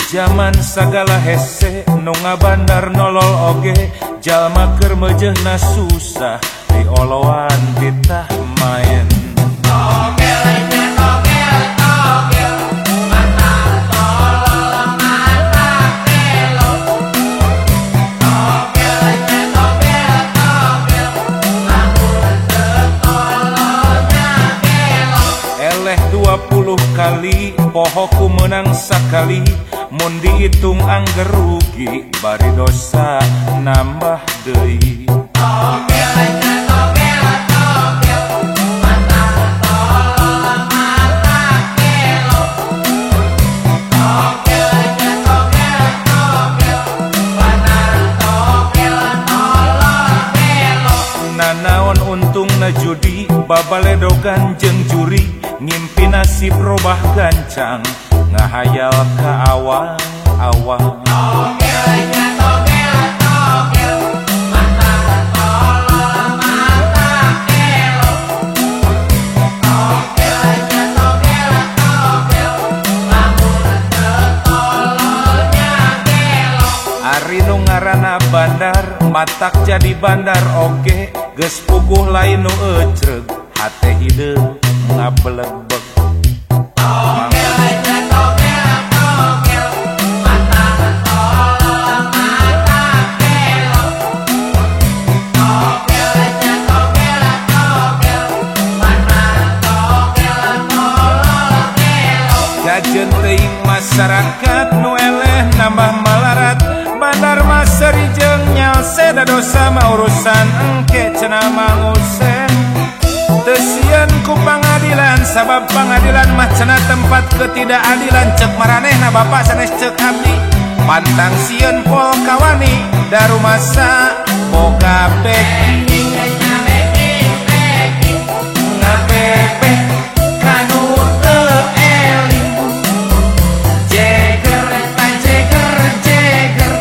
Di jaman sagala hese nu ngabandar nolol oge jalma keur meujeuhna susah dioloan titah main. Togel nya togel togel mata tolol mata gelo. Togel nya togel togel lamun teu tololnya gelo. Eleh 20 kali pohoku menang sakali mun dihitung angger rugi bari dosa nambah deui. Togel nya togel togel mata tolol mata gelo. Togel nya togel togel banar togel tolol gelo. Nanaon untungna judi babaledogan jeung juri ngimpi nasib robah gancang ngahayal ka awang-awang. Togel nya togel togel mata tolol mata gelo. Togel nya togel togel lamun teu tololnya gelo. Ari nu ngaranna bandar matak jadi bandar oge geus puguh lain nu ecreug hate hideung ngabelegbeg. Togel nya togel togel mata tolol mata gelo. Togel nya togel togel mata togel tolol gelo. Gajeun teuing masyarakat nu eleh nambah malarat bandar mah seuri jeung nyalse da dosa mah urusan engke cenah mangusen. Teu sieun ku pangadilan sabab pangadilan mah cenah tempat ketidakadilan cek maranehna bapak sanes cek abdi pantang sieun pol kawani darumasa boga beki. Ngabebek kanu teu eling jeger ta jeger jeger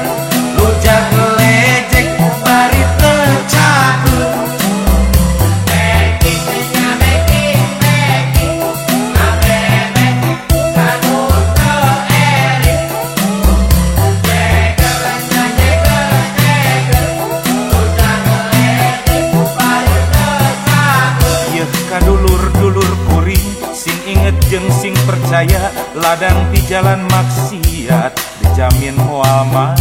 lujak lejek bari teu cakeun. Beki nya beki beki ngabebek kanu teu eling jeger nya jeger jeger lujak lejek bari teu cakeun. Yeuh kadulur-dulur kuring sing inget jeung sing percaya ladang di jalan maksiat dijamin moal mah.